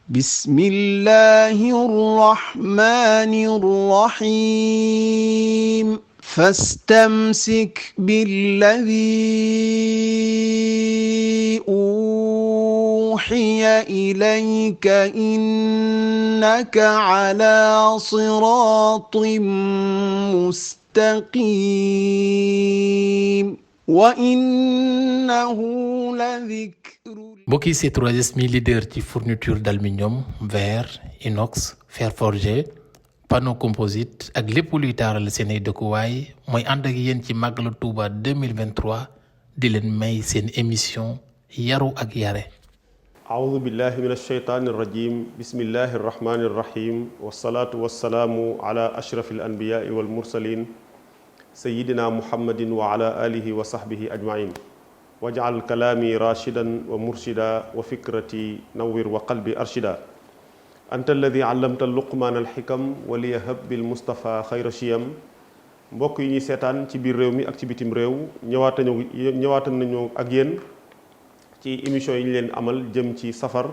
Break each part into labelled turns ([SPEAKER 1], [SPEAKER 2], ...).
[SPEAKER 1] بسم الله الرحمن الرحيم فاستمسك بالذي أوحي إليك إنك على صراط مستقيم وإنه لذكر.
[SPEAKER 2] mbokk yi C3S mi leader ci fourniture d'aluminium verre inox fer forgé panneau composite ak lépp luy taaral seen ay dëkkuwaay mooy ànd ak yéen ci màggalu Touba 2023 di leen may seen émission yaru ak yare.
[SPEAKER 3] أعوذ بالله من الشيطان الرجيم بسم الله الرحمن الرحيم والصلاة والسلام على أشرف الأنبياء والمرسلين سيدنا محمد وعلى آله وصحبه أجمعين واجعل كلامي راشدا ومرشدا وفكرتي نور وقلبي أرشدا أنت الذي علمت اللقمان الحكم وليهب بالمصطفى خير شيم mbokk yi ñuy seetaan ci biir réew mi ak ci bitim réew ñëwaat nañu ak yéen ci émission yi ñu leen amal jëm ci safar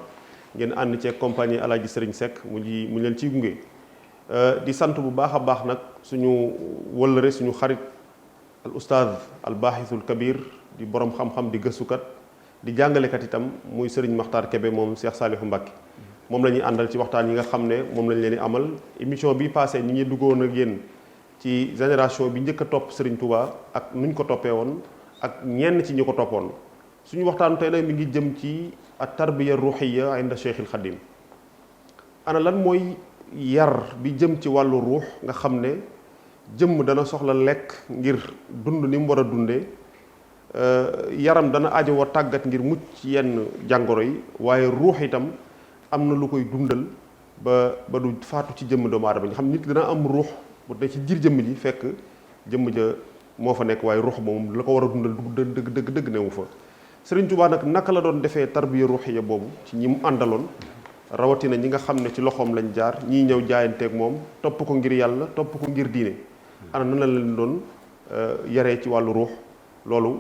[SPEAKER 3] ngeen ànd ceeg compagnie Alaaji Sëriñ Seck mu leen ciy gunge di sant bu baax a baax nag suñu wëllëre suñu xarit al ustaaz al baaxisul kabir di borom xam-xam di gëstukat di jàngalekat itam muy Sëriñ Maxtaar Kebe moom Cheikh Saalihu Mbàkke moom la ñuy àndal ci waxtaan yi nga xam ne moom lañ leen di amal émission bi passé ñi ngi duggoon ak yéen ci génération bi njëkk a topp Sëriñ Touba ak nuñ ko toppee woon ak ñenn ci ñi ko toppoon suñu waxtaan tey nag mi ngi jëm ci at tarbiya ruuxiya inda Cheikhil Xadim ana lan mooy yar bi jëm ci wàllu ruux nga xam ne jëmm dana soxla lekk ngir dund ni mu war a dundee yaram dana aajowoo tàggat ngir mucc ci yenn jàngoro yi waaye ruux itam am na lu koy dundal ba du faatu ci jëmm doomu aadama nga xam nit dana am ruux bu dee ci jiir jëmm ji fekk jëmm ja moo fa nekk waaye ruux moom la ko war a dundal dëgg newu fa Sëriñ Tuubaa nag naka la doon defee tarbiya ruuxiya boobu ci ñi mu àndaloon rawatina ñi nga xam ne ci loxoom lañ jaar ñii ñëw jaayanteeg moom topp ko ngir yàlla topp ko ngir diine ana nan la leen doon yaree ci wàllu ruux loolu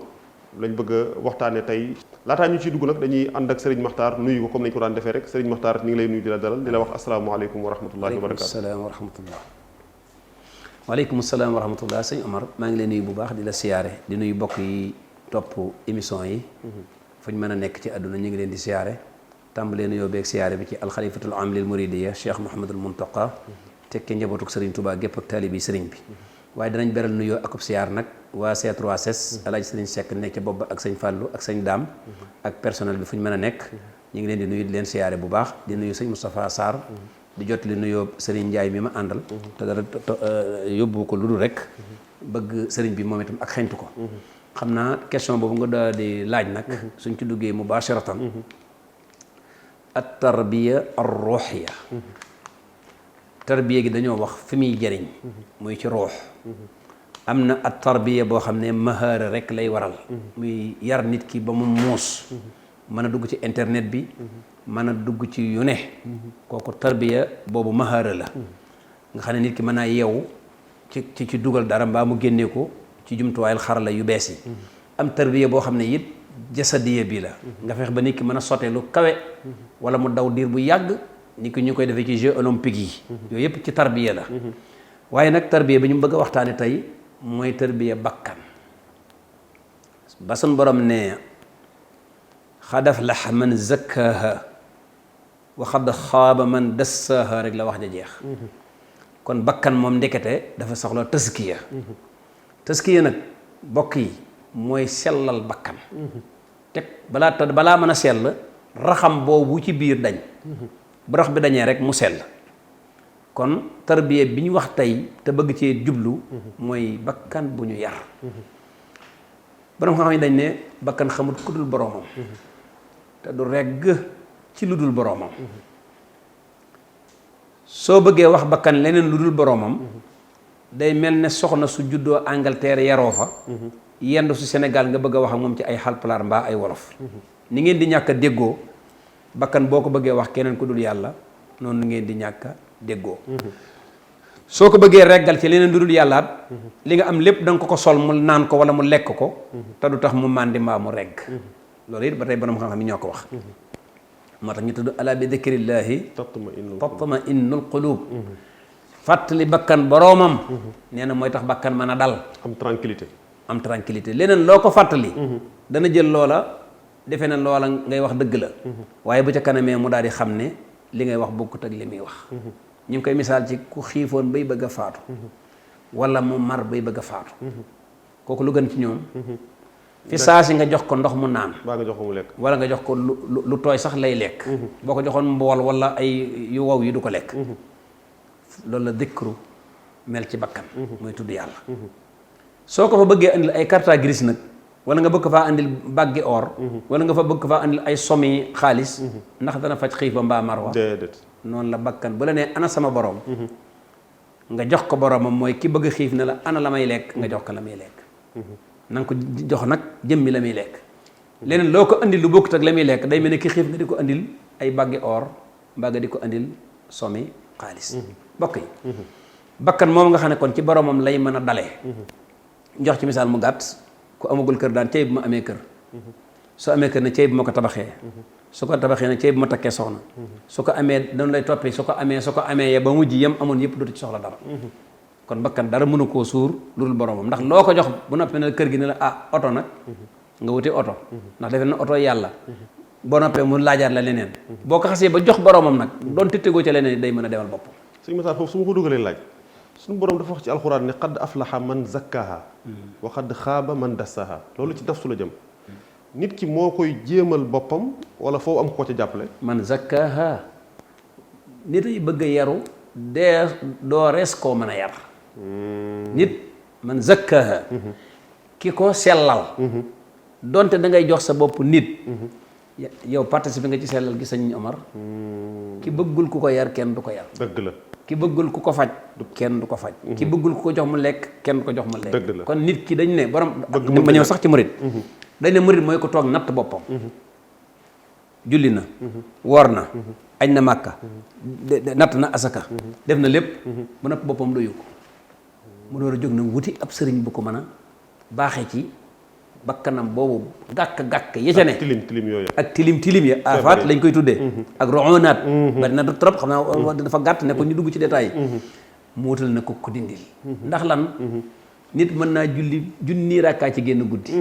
[SPEAKER 3] lañ bëgg a waxtaane tey laataa ñu ciy dugg nag dañuy ànd ak Serigne Makhtar nuyu ko comme nañu ko daan defee rek Serigne Makhtar ñu ngi lay nuyu di la dalal di la wax asalaamaaleykum wa rahmatullahi wa barakaatu.
[SPEAKER 4] waaleykum salaam wa rahmatullah sëñ Omar maa ngi lay nuyu bu baax di la siyaare di nuyu bokk yi topp émission yi fu ñu mën a nekk ci àdduna ñu ngi leen di siyaare tàmbalee nuyoo beeg siyaare bi ci alxalifatul am lil muridiya Cheikh Mouhamadul Muntaqa tekkee njabootuk Serigne Touba gépp ak taalibi Serigne bi waaye danañ beral nuyoo akub siyaar nag waa C3S Alaaji Sëriñ Seck nekk ca bopp ak sëñ Fallou ak sëñ Daam ak personnel bi fu ñu mën a nekk ñu ngi leen di nuyu di leen siyaare bu baax di nuyu sëñ Moustapha Sarr di jot li nuyoo Serigne Ndiaye mi ma àndal te dara yóbbu ko lu dul rek bëgg Serigne bi moom itam ak xeñtu ko xam naa question boobu nga daal di laaj nag suñ ci duggee mubasharatan at tarbiya ar ruuxiya tarbiya gi dañoo wax fi muy jëriñ muy ci ruux am na at tarbiya boo xam ne mahaara rek lay waral muy yar nit ki ba mu muus mën a dugg ci internet bi mën a dugg ci yu ne kooku tarbiya boobu mahaara la nga xam ne nit ki mën naa yeewu ci dugal dara mbaa mu génnee ko ci jumtuwaayal xarala yu bees yi am tarbiya boo xam ne it jasadiya bi la nga fex ba nit ki mën a sottee lu kawe wala mu daw diir bu yàgg nit ki ñu koy defee ci jeux olympiques yi yooyu yëpp ci tarbiya la waaye nag tarbiya bi ñu bëgg a waxtaane tey mooy tarbiya bakkan ba sun borom ne xad aflaha man zakkaha wa xad xaaba man dassaaha rek la wax ja jeex kon bakkan moom ndekete dafa soxla taskiya nag bokk yi mooy sellal bakkan teg balaa mën a sell raxam boobu ci biir dañ bu rax bi dañee rek mu sell kon tarbiya bi ñu wax tey te bëgg cee jublu mooy bakkan bu ñu yar borom xam-xam yi dañ ne bakkan xamul ku dul boroomam te du regg ci lu dul boroomam soo bëggee wax bakkan leneen lu dul boroomam day mel ne soxna su juddoo Angleterre yaroo fa yendu su Sénégal nga bëgg a wax ak moom ci ay xalpulaar mbaa ay wolof ni ngeen di ñàkk a déggoo bakkan boo ko bëggee wax keneen ku dul yàlla noonu ngeen di ñàkk a déggoo soo ko bëggee reggal ci leneen lu dul yàllaat li nga am lépp da nga ko sol mu naan ko wala mu lekk ko te du tax mu màndi mbaa mu regg loolu it ba tey borom xam-xam yi ñoo ko wax moo tax ñu tudd ala bi dikrillaahi
[SPEAKER 3] tatma'innul
[SPEAKER 4] tatma'innul qulub fàttali bakkan boroomam nee na mooy tax bakkan mën a dal am tranquillité leneen loo ko fàttali dana jël loola defe na loola ngay wax dëgg la waaye bu ca kanamee mu daal di xam ne li ngay wax bokkut ak li muy wax ñu ngi koy misaal ci ku xiifoon bay bëgg a faatu wala mu mar bay bëgg a faatu kooku lu gën ci ñoom fi saa si nga jox ko ndox mu naan
[SPEAKER 3] baa nga jox ko mu lekk
[SPEAKER 4] wala nga jox ko lu tooy sax lay lekk boo ko joxoon mbool wala ay yu wow yi du ko lekk loolu la dikru mel ci bakkan mooy tudd yàlla soo ko fa bëggee andil ay carte grise nag wala nga bëgg faa andil baggi or wala nga fa bëgg faa andil ay somi xaalis ndax dana faj xiif ba mbaa mar wa
[SPEAKER 3] déedéet
[SPEAKER 4] noonu la bakkan bu la nee ana sama borom nga jox ko boromam mooy ki bëgg xiif ne la ana la may lekk nga jox ko la muy lekk na nga ko jox nag jëmmi la muy lekk leneen loo ko andil lu bokkut ak la muy lekk day mel ne ki xiif nga di ko andil ay baggi or mbaa nga di ko andil somi xaalis bokk yi bakkan moom nga xam ne kon ci boromam lay mën a dalee jox ci misaal mu gàtt ku amagul kër daan cey bu ma amee kër soo amee kër ne cey bu ma ko tabaxee su ko tabaxee ne cey bu ma takkee soxna su ko amee dañu lay toppee su ko amee ya ba mujj yem amoon yëpp dootu ci soxla dara kon bakkan dara mënu koo suur lu dul boromam ndax loo ko jox bu noppee ne kër gi ne la oto nag nga wuti oto ndax defe na oto yàlla boo noppee mu laajaat la leneen boo ko xasee ba jox boromam nag doon tegoo ca leneen day mën a demal bopp
[SPEAKER 3] sëñ Matar foofu su ma ko dugalee laaj suñu borom dafa wax ci alxuraan ne qad aflaha man zakkaha wa qad xaaba man dassaha loolu ci nafsu la jëm nit ki moo koy jéemal boppam wala foofu am ko ca jàppale
[SPEAKER 4] man zakkaha nit ay bëgg a yaru dee doo rees koo mën a yar nit man zakkaha ki ko sellal donte da ngay jox sa bopp nit yow participe nga ci sellal gi sëñ Omar ki bëggul ku ko yar kenn du ko yar
[SPEAKER 3] dëgg la
[SPEAKER 4] ki bëggul ku ko faj kenn du ko faj ki bëggul ku ko jox mu lekk kenn du ko jox mu lekk
[SPEAKER 3] dëgg la
[SPEAKER 4] kon nit ki dañ ne borom ma ñëw sax ci murit dañ ne murit mooy ko toog natt boppam julli na woor na añ na màkka natt na asaka def na lépp bu natt boppam doyu ko mu door a jóg nag wuti ab sëriñ bu ko mën a baaxee ci bakkanam boobu gàkk-gàkk ya ca ne
[SPEAKER 3] tilim yooyu
[SPEAKER 4] ak tilim ya afaat lañ koy tuddee ak roxonaat bari na trop xam naa dafa gàtt ne ko ñu dugg ci détail mu wutal na ko dindil ndax lan nit mën naa julli junni rakkaa ci génn guddi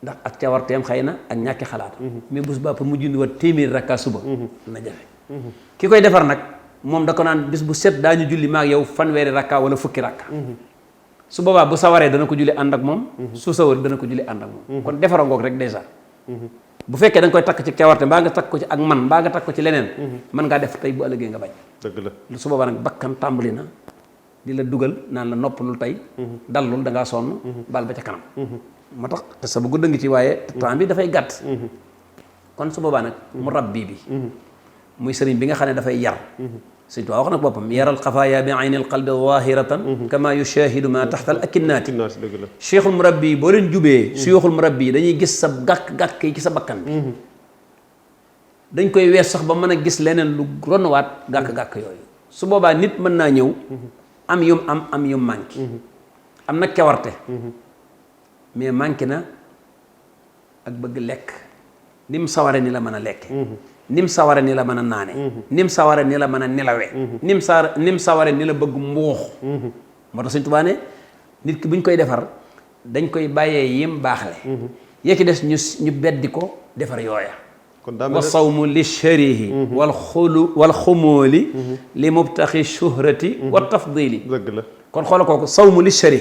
[SPEAKER 4] ndax ak cawarteem xëy na ak ñàkki xalaat mais bés ba pour mu junni wat téeméeri rakkaa suba na jafe ki koy defar nag moom da ko naan bis bu set daañu julli maag yow fanweeri rakkaa wala fukki rakka su boobaa bu sawaree dana ko julli ànd ak moom su sawar dana ko julli ànd ak moom kon defara ngoog rek dèjà bu fekkee da nga koy takk ci cawarte mbaa nga takk ko ci ak man mbaa nga takk ko ci leneen mën ngaa def tey bu ëllëgee nga bañ
[SPEAKER 3] dëgg la
[SPEAKER 4] su boobaa nag bakkan tàmbali na di la dugal naan la noppalul tey dallul da ngaa sonn baal ba ca kanam moo tax te sa bu gudd ngi ci waaye temps bi dafay gàtt kon su boobaa nag mu rabbi bi muy sëriñ bi nga xam ne dafay yar sëñ Tuubaa wax nag boppam yaral xafaaya bi aynil qalbi zahiratan kama yushahidu ma taxtal akinnaati cheikhul murabbi boo leen jubee suyuxul murabbi dañuy gis sa gàkk-gàkk yi ci sa bakkan bi dañ koy wees sax ba mën a gis leneen lu ronwaat gàkk-gàkk yooyu su boobaa nit mën naa ñëw am yum manqué am nag cawarte mais manqué na ak bëgg lekk ni mu saware ni la mën a lekke nim saware ni la mën a naane nim saware ni la mën a nelawe nim saware ni la bëgg mbuux moo tax Sëñ Tuubaa ne nit ki bu ñu koy defar dañ koy bàyyee yim baaxle yee ci des ñu beddi ko defar yooya wa sawmu li sharihi wal xumóoli li mubtaxi shuhrati wa tafdili
[SPEAKER 3] dëgg la
[SPEAKER 4] kon xoola kooku sawmu li shari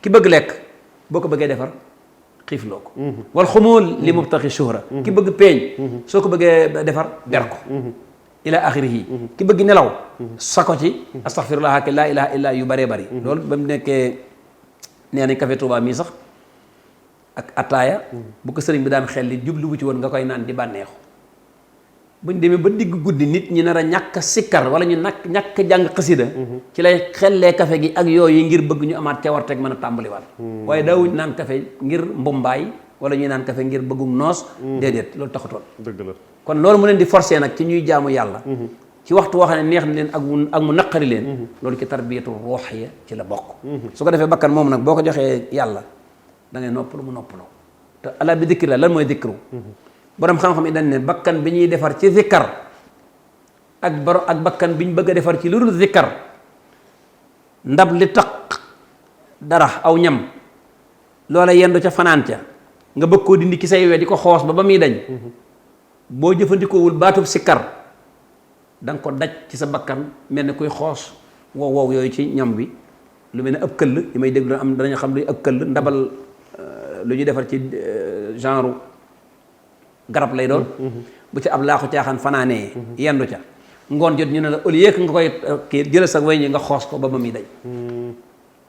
[SPEAKER 4] ki bëgg lekk boo ko bëggee defar xiif loo ko wal xumóol li mubtaxi shuhra ki bëgg peeñ soo ko bëggee defar ber ko ila axirihi ki bëgg nelaw sa ko ci astaxfirullah ak laa ilaha illa yu bëree bëri loolu ba mu nekkee nee nañ café Touba mii sax ak ataaya bu ko sëriñ bi daan xel li jubluwu ci woon nga koy naan di bànneexu buñ demee ba digg guddi nit ñi nar a ñàkk sikkar wala ñu ñàkk jàng xasida ci lay xellee café gi ak yooyu ngir bëgg ñu amaat cawarteeg mën a tàmbaliwaat waaye daawuñ naan café ngir mbumbaay wala ñuy naan café ngir bëggum noos déedéet loolu taxutoon
[SPEAKER 3] dëgg la
[SPEAKER 4] kon loolu mu leen di forcer nag ci ñuy jaamu yàlla ci waxtu woo xam ne neex na leen ak mu naqari leen loolu ci tarbiyatu ruux ya ci la bokk su ko defee bakkan moom nag boo ko joxee yàlla da ngay noppalu mu noppalu te ala bi dikri la lan mooy dikru borom xam-xam yi dañ ne bakkan bi ñuy defar ci zikkar ak bakkan bi ñu bëgg a defar ci lu dul zikkar ndab li taq dara aw ñam loola yendu ca fanaan ca nga bëgg koo dindi ki say we di ko xoos ba muy dañ boo jëfandikoowul baatub sikkar da nga ko daj ci sa bakkan mel ni kuy xoos wow yooyu ci ñam bi lu mel ne ab këll yi may déglu am danañu xam luy ab këll ndabal lu ñu defar ci genre garab lay doon bu ci ab laaxu caaxaan fanaanee yendu ca ngoon jot ñu ne la au lieu que nga koy kii jël sa way ñi nga xoos ko ba muy dañ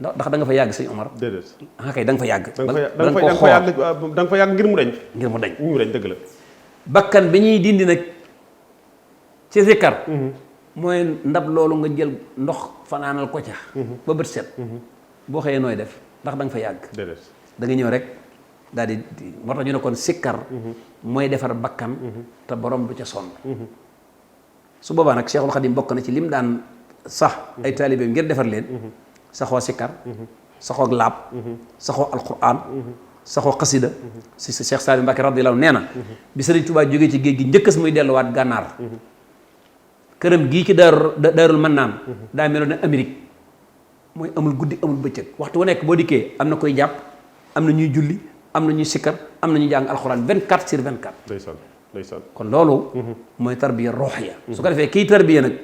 [SPEAKER 4] ndax da nga fa yàgg sëñ Omar.
[SPEAKER 3] déedéet
[SPEAKER 4] kay da nga fa yàgg.
[SPEAKER 3] da nga fa yàgg ngir mu dañ. ngir mu dañ dëgg la.
[SPEAKER 4] bakkan bi ñuy dindi nag ci zikkar mooy ndab loolu nga jël ndox fanaanal ko ca. ba bët set. boo xëyee nooy def ndax da nga fa yàgg.
[SPEAKER 3] déedéet
[SPEAKER 4] da nga ñëw rek daal di moo tax ñu ne kon sikkar mooy defar bakkan te borom du ca sonn. su boobaa nag Cheikhul Khadim bokk na ci lim daan sax ay taalibeem ngir defar leen. saxoo sikkar saxoo laab saxoo alquran saxoo xasida si Cheikh Saliou Mbacké radiyallahu nee na bi Sëriñ Tuubaa jógee ci géej gi njëkkës muy delluwaat gànnaar këram gii ci daarul mannaan daa meloon ne Amérique mooy amul guddi amul bëccëg waxtu wu nekk boo dikkee am na koy jàpp am na ñuy julli am na ñuy sikkar am na ñuy jàng alquran 24/24
[SPEAKER 3] ndeysaan
[SPEAKER 4] kon loolu mooy tarbiya ruuxiya su ko defee kii tarbiya nag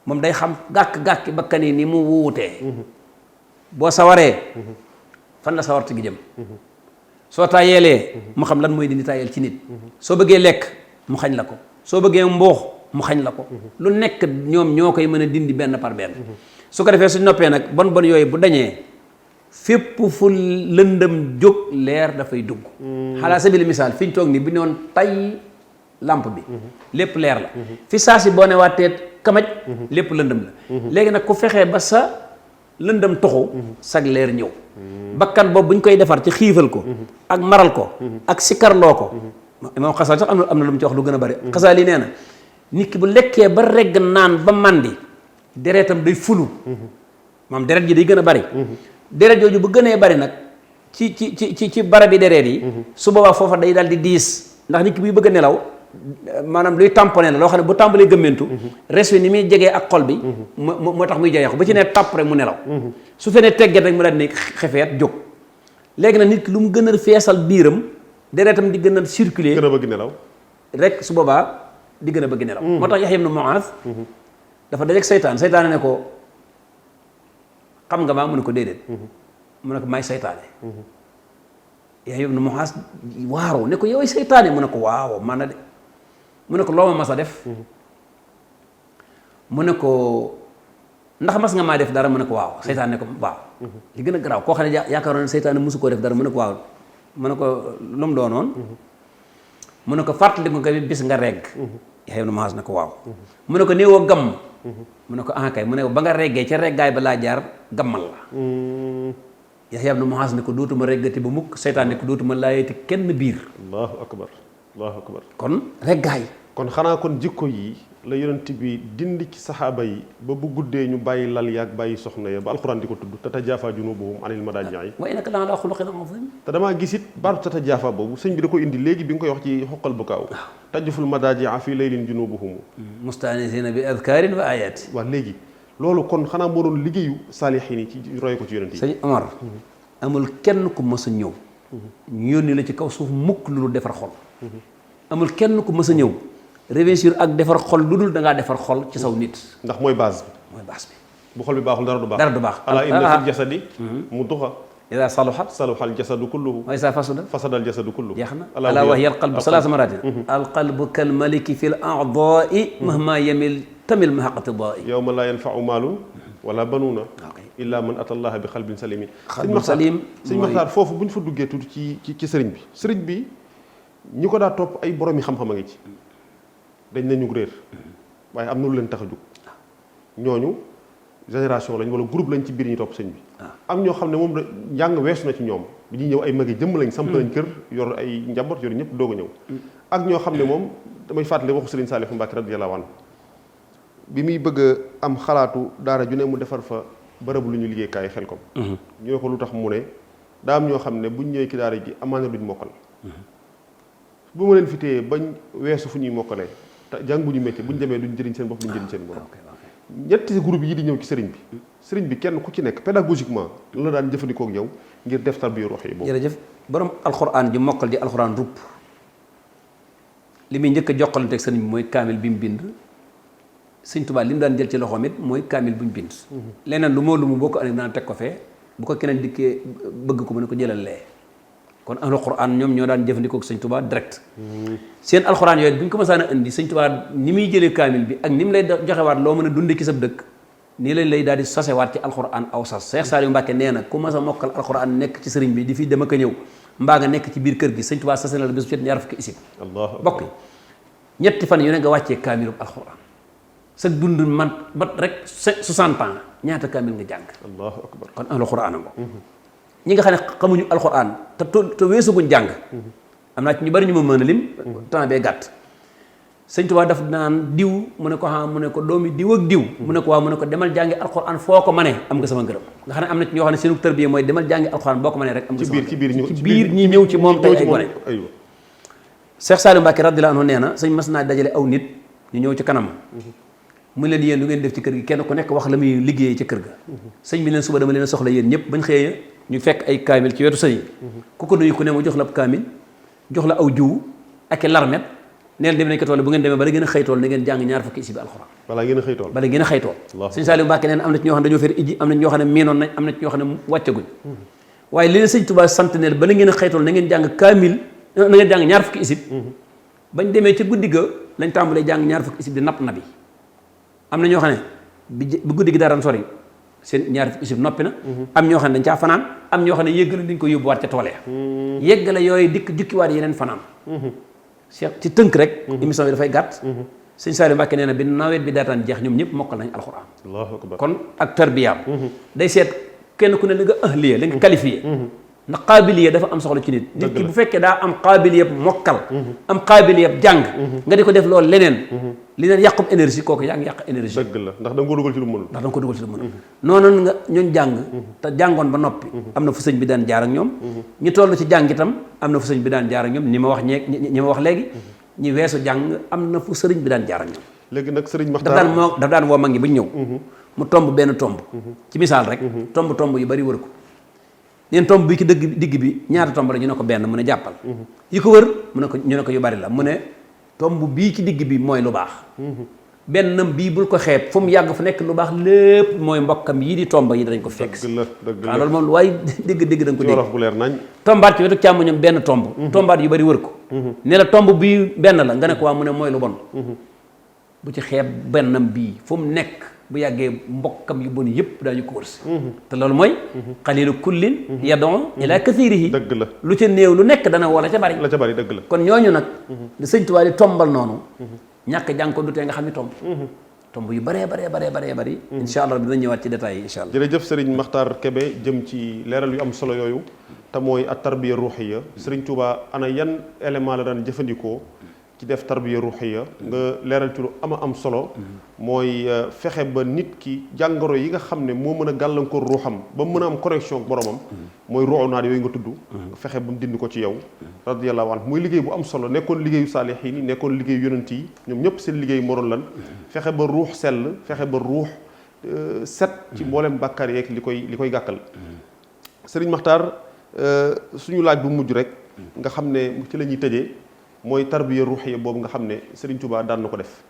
[SPEAKER 4] moom day xam gàkk-gàkki bakkan yi ni mu wuutee boo sawaree fan la sawarte gi jëm soo taayeelee mu xam lan mooy dindi taayeel ci nit soo bëggee lekk mu xañ la ko soo bëggee mboox mu xañ la ko lu nekk ñoom ñoo koy mën a dindi benn par benn su ko defee suñ noppee nag bon yooyu bu dañee fépp fu lëndëm jóg leer dafay dugg xalaa sabili misaal fi ñu toog nii bu ne woon tay lampe bi lépp leer la fi saa si boo ne waatee kamaj lépp lëndëm la léegi nag ku fexee ba sa lëndëm toxu sag leer ñëw bakkan boobu bu ñu koy defar ci xiifal ko ak maral ko ak sikarloo ko moom xasaal sax am na lu mu ci wax lu gën a bari xasaal yi nee na nit ki bu lekkee ba regg naan ba màndi deretam day fulu maam deret ji day gën a bari deret jooju bu gënee bari nag ci barabi deret yi su boobaa foofa day daal di diis ndax nit ki buy bëgg a nelaw maanaam luy tamponné la loo xam ne bu tàmbalee gëmmentu res wi ni muy jegee ak xol bi moo tax muy jegeeku ba ci ne tàpp rek mu nelaw su fenee tegget rek mu daal di ne xefeet jóg léegi nag nit ki lu mu gën a feesal biiram deretam di gën a circuler
[SPEAKER 3] gën a bëgg nelaw
[SPEAKER 4] rek su boobaa di gën a bëgg nelaw moo tax Yahya ibn Mu'adh dafa dajeek seytaane ne ko xam nga maa mu ne ko déedéet mu ne ko maay seytaane Yahya ibn Mu'adh waaru ne ko yow seytaane mu ne ko waaw man na de mu ne ko loo ma mas a def mu ne ko ndax mas nga maa def dara mu ne ko waaw seytaane ne ko waaw li gën a garaaw koo xam ne yaakaaroon ne seytaane mosu koo def dara mu ne ko waaw mu ne ko lu mu doonoon mu ne ko fàttaliku nga bis nga regg Yahya ibn Mu'adh ne ko waaw mu ne ko néewoo gamm mu ne ko kay mu ne ko ba nga reggee ca reggaay ba laa jaar gammal la Yahya ibn Mu'adh ne ko dootuma reggati ba mukk seytaan ne ko dootuma laayati kenn biir
[SPEAKER 3] allahu akbar
[SPEAKER 4] kon reggaay
[SPEAKER 3] kon xanaa kon jikko yi la yonent bi dindi ci saxaaba yi ba bu guddee ñu bàyyi lal yaag bàyyi soxna ya ba alxuraan di ko tudd tatajaafaa junuubuhum anil madaaji'i
[SPEAKER 4] wa innaka la'alaa xuluqin aziim te
[SPEAKER 3] damaa gis it baatu tatajaafaa boobu sëñ bi da ko indi léegi bi nga koy wax ci xoqal bu kaaw tajuful madaaji'a fii laylin junuubuhum
[SPEAKER 4] mustaanisiina bi adkaarin wa aayaat
[SPEAKER 3] waaw léegi loolu kon xanaa moo doon liggéeyu saalixiin yi ci roy ko ci yonent yi
[SPEAKER 4] sëñ Omar amul kenn ku mës a ñëw ñu yónni la ci kaw suuf mukk lu dul defar xol amul kenn ku mës a ñëw réussir ak defar xol lu dul da ngaa defar xol ci saw nit
[SPEAKER 3] ndax mooy base bi bu xol bi baaxul dara du baax alaa inna fil jasadi mudxa
[SPEAKER 4] idaa saluhat
[SPEAKER 3] saluha al jasadu kulluhu
[SPEAKER 4] wa idaa fasada
[SPEAKER 3] al jasadu kulluhu
[SPEAKER 4] jeex na alaa wa hiya al qalbu salaasa maratin al qalbu kal maliki fi l a'daa'i mahma yamil tamil mahaqati daa'i
[SPEAKER 3] yawma laa yanfa'u maalun wala banuuna illa man ata allaha bi xalbin salimin sëñ Maxtaar foofu bu ñu fa duggee tuuti ci sëriñ bi ñi ko daa topp ay borom yi xam-xam a ngi ci dañ nañu réer waaye am na lu leen tax a jóg ñooñu génération lañ wala groupe lañ ci biir ñu topp sëñ bi am ñoo xam ne moom da njàng weesu na ci ñoom bi ñuy ñëw ay mag yi jëmm lañ samp nañ kër yor ay njaboot yor ñëpp doog a ñëw ak ñoo xam ne moom damay fàttali waxu Sëriñ Saalihu Mbàkke radiyallaahu anhu bi muy bëgg a am xalaatu daara ju ne mu defar fa bërëbu lu ñu liggéeykaay xel ko ñu ne ko lu tax mu ne daa am ñoo xam ne buñ ñëwee ci daara ji amaana duñ mokkal bu ma leen fi téye bañ weesu fu ñuy mokkalee te jànguñu métier buñ demee duñ jëriñ seen bopp duñ jëriñ seen borom. ñetti groupe yi di ñëw ci sëriñ bi kenn ku ci nekk pédagogiquement la daan jëfandikoo ak yow ngir def tarbiya ruux yi boobu.
[SPEAKER 4] jërëjëf borom alxuraan ji mokkal ji alxuraan rupp li muy njëkk a jokkalante ak sëriñ bi mooy kaamil bi mu bind. Sëñ Tuubaa li mu daan jël ci loxoom it mooy kaamil bu ñu bind. leneen lu mu boo ko andee daan teg ko fee bu ko keneen dikkee bëgg ko mu ne ko jëlal lee. kon alxuraan ñoom ñoo daan jëfandikoo ak Sëñ Tuubaa direct. seen alxuraan yooyu bu ñu ko mësaan a indi Sëñ Tuubaa ni muy jëlee kaamil bi ak ni mu lay joxewaat loo mën a dundee ci sa dëkk nii lañ lay daal di sasewaat ci alxuraan aw sas. Cheikh Saliou Mbacké nee na ku mas a mokkal alxuraan nekk ci sëriñ bi di fi dem ak a ñëw mbaa nga nekk ci biir kër gi Sëñ Tuubaa sase na la bés bu set ñaar fukki isib. bokk ñetti fan yu ne nga wàccee kaamilu alxuraan sa dund man bat rek 60 ans ñaata kaamil nga jàng.
[SPEAKER 3] allahu akbar
[SPEAKER 4] kon alxuraan ngo ñi nga xam ne xamuñu alxuraan te weesuguñ jàng. am naa ci ñu bari ñu ma mën a lim. temps bee gàtt. Sëñ Tuubaa daf naan diw mu ne ko mu ne ko doomi diw ak diw. mu ne ko waaw mu ne ko demal jàngi alxuraan foo ko mënee am nga sama ngërëm. nga xam ne am na ci ñoo xam ne seenu tërbiya mooy demal jàngi alxuraan boo ko mënee rek am nga sama ngërëm. ci biir ñi ñëw ci moom tey ay gone. Cheikh Saliou Mbacké radiyallahu anhu nee na sëñ mas naa dajale aw nit ñu ñëw ci kanam mu leen yéen lu ngeen def ci kër gi kenn ku nekk wax la muy liggéeyee ci kër ga. sëñ bi leen suba dama leen soxla yéen ñëpp bañ xëyee ñu fekk ay kaamil ci wetu sëñ ku ko nuyu ku ne mu jox la ab kaamil jox la aw jiwu ak i larmet neen dem nañ ko tool bu ngeen demee bala ngeen a xëy tool na ngeen jàng ñaar fukki isi bi alxuraan bala ngeen a xëy tool sëñ Saliou Mbacké neen am na ci ñoo xam ne dañoo fer iji am na ci ñoo xam ne miinoon nañ am na ci ñoo xam ne wàccaguñ waaye li leen sëñ Tuubaa sant ne bala ngeen a xëy tool na ngeen jàng kaamil na ngeen jàng ñaar fukki isib bañ demee ci guddi ga lañ tàmbalee jàng ñaar fukki isib di napp na bi am na ñoo xam ne bi guddi gi daan sori seen ñaar fukki isib noppi na am ñoo xam ne dañ caa fanaan am ñoo xam ne yëggale dañ ko yóbbuwaat ca tool ya yëggale yooyu dikk jukkiwaat yeneen fanaan Cheikh ci tënk rek émission bi dafay gàtt sëñ Saliou Mbacké nee na bi nawet bi daataan jeex ñoom ñëpp mokkal nañ alxuraan
[SPEAKER 3] allahu akbar
[SPEAKER 4] kon ak tarbiyaam day seet kenn ku ne li nga ahliya li nga qualifié ndax qaabiliya dafa am soxla ci nit ki bu fekkee daa am qaabiliya mokkal am qaabiliya jàng nga di ko def loolu leneen li neen yàqum énergie kooku yaa ngi yàq énergie
[SPEAKER 3] dëgg la ndax da nga ko dugal ci lu mënul
[SPEAKER 4] noonu nga ñooñ jàng te jàngoon ba noppi am na fu sëñ bi daan jaar ak ñoom ñi toll ci jàng itam am na fu sëñ bi daan jaar ak ñoom ñi ma wax léegi ñi weesu jàng am na fu sëriñ bi daan jaar ak ñoom
[SPEAKER 3] léegi nag sëriñ Maxtaar
[SPEAKER 4] daf daan woo mag ñi ba ñu ñëw mu tomb benn tomb ci misaal rek tomb yu bari wër ko neen tomb bi ci digg bi ñaata tomb la ñu ne ko benn mu ne jàppal yi ko wër ñu ne ko yu bari la mu ne tomb bii ci digg bi mooy lu baax bennam bii bul ko xeeb fu mu yàgg fu nekk lu baax lépp mooy mbokkam yii di tomb yi dañ ko fekk
[SPEAKER 3] dëgg la
[SPEAKER 4] waaw loolu moom waaye dégg da nga ko dégg
[SPEAKER 3] bu leer nañ
[SPEAKER 4] tombaat ci wetu càmmoñam benn tomb tombaat yu bari wër ko ne la tomb bii benn la nga ne ko waa mu ne mooy lu bon bu ci xeeb bennam bii fu mu nekk bu yàggee mbokkam yu bon yëpp daañu ko wërsi te loolu mooy xalilu kullin yad'u ila kathirihi
[SPEAKER 3] dëgg la
[SPEAKER 4] lu ca néew lu nekk dana woo la ca bari
[SPEAKER 3] dëgg la
[SPEAKER 4] kon ñooñu nag di sëñ Tuubaa di tombal noonu ñàkk jàng ko du tee nga xam ni tomb yu baree bari insha allah dina ñëwaat ci détails yi insha allah
[SPEAKER 3] jërëjëf Serigne Makhtar Kébé jëm ci leeral yu am solo yooyu te mooy at tarbiya ruuxiya Serigne Touba ana yan élément la daan jëfandikoo ci def tarbiya ruuxiya nga leeral ci lu am solo mooy fexe ba nit ki jàngoro yi nga xam ne moo mën a gàllankoor ruuxam ba mën a am connexion ak boromam mooy ruuxu naat yooyu nga tudd fexe ba mu dindi ko ci yow radiyallahu anhu muy liggéey bu am solo nekkoon liggéeyu saalihiin yi nekkoon liggéeyu yonent yi ñoom ñëpp seen liggéey moo doon lan fexe ba ruux sell fexe ba ruux set ci mboolem bàkkaar yeeg li koy gàkkal Serigne Makhtar suñu laaj bu mujj rek nga xam ne ci la ñuy tëjee mooy tarbiya ruuxiya boobu nga xam ne Serigne Touba daan na ko def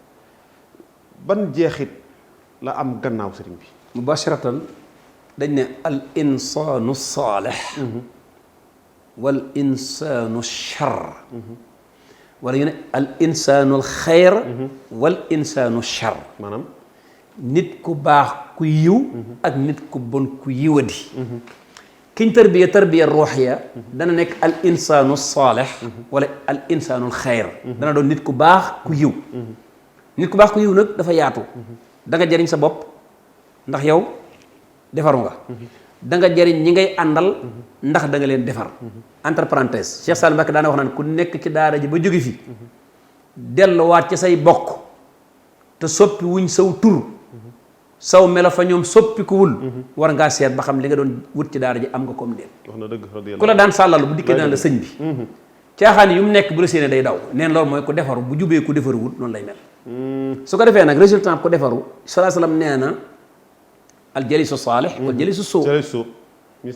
[SPEAKER 3] ban jeexit la am gannaaw Serigne bi
[SPEAKER 4] mubasharatan dañ ne al insaanu saalih wal insaanu char wala ñu ne al insaanu al xayr wal insaanu char
[SPEAKER 3] maanaam
[SPEAKER 4] nit ku baax ku yiw ak nit ku bon ku yiwadi kiñ tarbiya ruuxiya dana nekk al insaanu saalih wala al insaanu al xayr dana doon nit ku baax ku yiw nit ku baax ku yiw nag dafa yaatu da nga jariñ sa bopp ndax yow defaru nga da nga jariñ ñi ngay àndal ndax da nga leen defar entre parenthèses Cheikh Saliou Mbacké daana wax naan ku nekk ci daara ji ba jóge fi delluwaat ci say bokk te soppi wuñ saw tur saw melo fa ñoom soppikuwul war ngaa seet ba xam li nga doon wut ci daara ji am nga comme déet
[SPEAKER 3] wax na dëgg
[SPEAKER 4] ku la daan sàllalu bu dikkee daan la sëñ bi caaxaan yu mu nekk bu la séenee day daw neen loolu mooy ku defaru bu jubee ku defaruwut noonu lay mel su ko defee nag résultat ku defaru salaa salaam nee na al jalisu saalih wal jalisu suu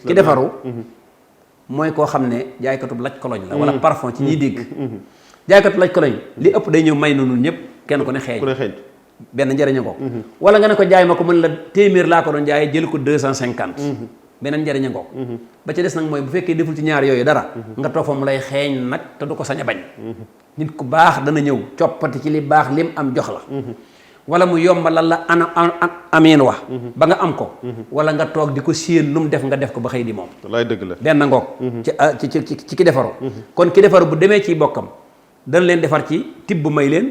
[SPEAKER 4] ki defaru mooy koo xam ne jaaykatub laj koloñ la wala parfum ci ñiy dégg jaaykatub laj koloñ li ëpp day ñëw may noonu ñëpp kenn ku ne xeeñ benn njëriña ko wala nga ne ko jaay ma ko mën la téeméer laa ko doon jaayee jël ko 250 beneen njëriña ko ba ca des nag mooy bu fekkee deful ci ñaar yooyu dara nga toog fa mu lay xeeñ nag te du ko sañ a bañ nit ku baax dana ñëw coppati ci li baax lim am jox la wala mu yombalal la amiin wa ba nga am ko wala nga toog di ko séen lu mu def nga def ko ba xëy di moom
[SPEAKER 3] wallaay dëgg la
[SPEAKER 4] benn ngoog ci ki defaru kon ki defaru bu demee ci bokkam dana leen defar ci tibb may leen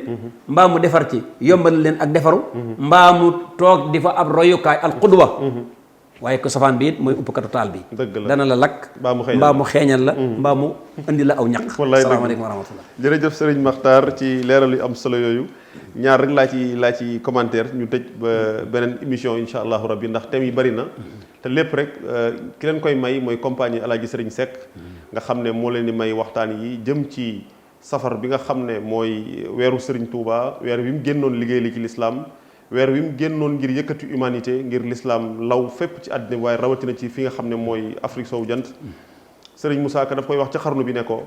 [SPEAKER 4] mbaa mu defar ci yombal leen ak defaru mbaa mu toog di fa ab royukaay al qudwa waaye ko safaan bi it mooy uppkatu taal bi dana la lakk mbaa mu xeeñal la mbaa mu indi la aw ñaq asalaamaaleykum wa rahmatullah
[SPEAKER 3] jërëjëf sëriñ Makhtar ci leeral yu am solo yooyu ñaar rek laa ci commentaire ñu tëj ba beneen émission insha allahu rabbi ndax thèmes yi bari na te lépp rek ki leen koy may mooy compagnie Alaaji Sëriñ Seck nga xam ne moo leen di may waxtaan yi jëm ci safar bi nga xam ne mooy weeru Sëriñ Touba weer bi mu génnoon liggéey li ci lislaam weer wi mu génnoon ngir yëkkati humanité ngir l'islam law fépp ci àddina waaye rawatina ci fi nga xam ne mooy Afrique sowu jant sëriñ Moussa Ka daf koy wax ci xarnu bi ne ko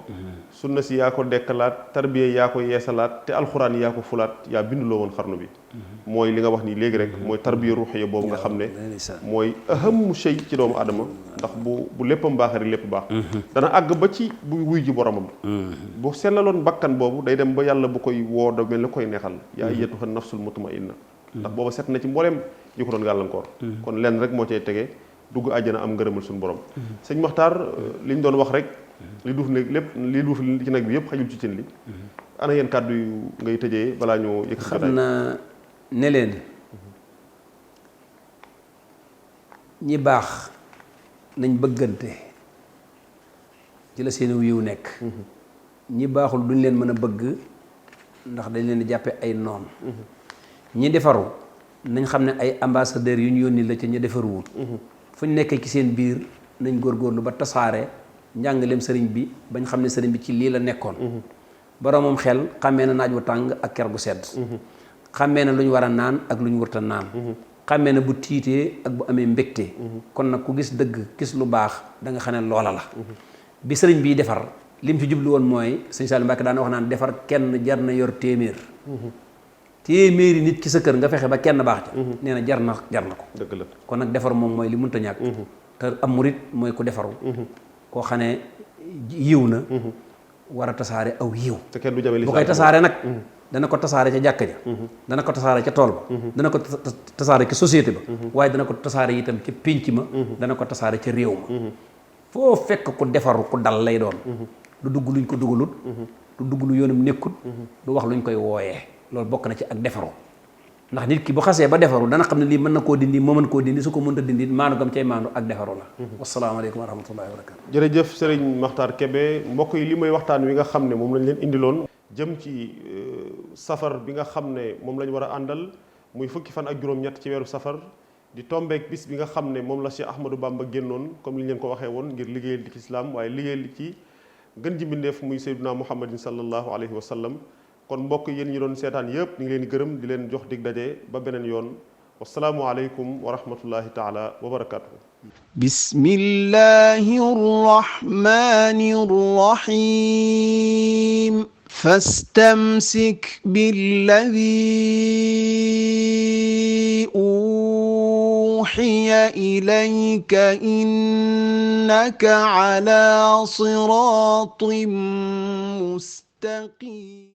[SPEAKER 3] sunna si yaa ko dekkalaat tarbiya yaa ko yeesalaat te alxuraan yaa ko fulaat yaa binduloo woon xarnu bi mooy li nga wax nii léegi rek mooy tarbiya ruuxiya boobu nga xam ne mooy ahamu shay ci doomu adama ndax bu léppam baaxee rek lépp baax dana àgg ba ci bu wuy ji boromam bu sellaloon bakkan boobu day dem ba yàlla bu koy woo da mel la koy neexal yaa ayyatuha nafsul mutmainna ndax booba set na ci mbooleem yi ko doon gàllankoor kon lenn rek moo cay tege dugg àjjana am ngërëmal suñu borom sëñ Makhtar li ñu doon wax rek li duuf ne lépp li duuf ci nag bi yëpp xajul ci cin li ana yéen kàddu yu ngay tëjee balaa ñoo yëkk
[SPEAKER 4] xam na ne leen ñi baax nañ bëggante ci la seen yiw nekk ñi baaxul duñ leen mën a bëgg ndax dañ leen di jàppe ay noon ñi defaru nañ xam ne ay ambassadeurs yu ñu yónni la ca ñi defaruwut fu ñu nekkee ci seen biir nañ góorgóorlu ba tasaare njàngaleem sëriñ bi bañ xam ne sëriñ bi ci lii la nekkoon boroomam xel xàmmee na naaj wu tàng ak ker gu sedd xàmmee na lu ñu war a naan ak lu ñu warta naan xàmmee na bu tiitee ak bu amee mbégte kon nag ku gis dëgg gis lu baax da nga xam ne loola la bi sëriñ bii defar lim ci jublu woon mooy sëñ Saliou Mbacke daan wax naan defar kenn jar na yor téeméer téeméeri nit ci sa kër nga fexe ba kenn baax ca nee na jar na ko
[SPEAKER 3] dëgg la
[SPEAKER 4] kon nag defar moom mooy li mënta ñàkk te am murit mooy ku defaru koo xam ne yiw na war a tasaare aw yiw bu koy tasaare nag dana ko tasaare ca jàkka ja dana ko tasaare ca tool ba dana ko tasaare ca société ba waaye dana ko tasaare itam ca pénc ma dana ko tasaare ca réew ma foo fekk ku defaru ku dal lay doon du dugg luñ ko dugalut du dugg lu yoonam nekkut du wax luñ koy wooyee loolu bokk na ci ak defaru ndax nit ki bu xasee ba defaru dana xam ne lii mën na koo dindi moo mën koo dindi su ko mënta dindi maandu gam cay maandu ak defaru la wasalaamaaleykum wa rahmatullahi wa barakatu
[SPEAKER 3] jërëjëf Serigne Makhtar Kébé mbokk yi li may waxtaan wi nga xam ne moom lañ leen indiloon jëm ci safar bi nga xam ne moom la ñu war a àndal muy fukki fan ak juróom-ñett ci weeru safar di tombeek bis bi nga xam ne moom la Cheikh Ahmadou Bamba génnoon comme li ñu leen ko waxee woon ngir liggéeyal ci islam waaye liggéeyal ci gën ji mbindeef muy Seydina Muhammadin sallallahu alayhi wa sallam kon mbokk yéen ñi doon seetaan yëpp ñu ngi leen di gërëm di leen jox dig daje ba beneen yoon wasalaamu aleykum wa rahmatullahi taala wa barakatuhu
[SPEAKER 1] bismillahi rrahmani rrahim fastamsik billadhi uhiya ilayka innaka ala siratin mustaqim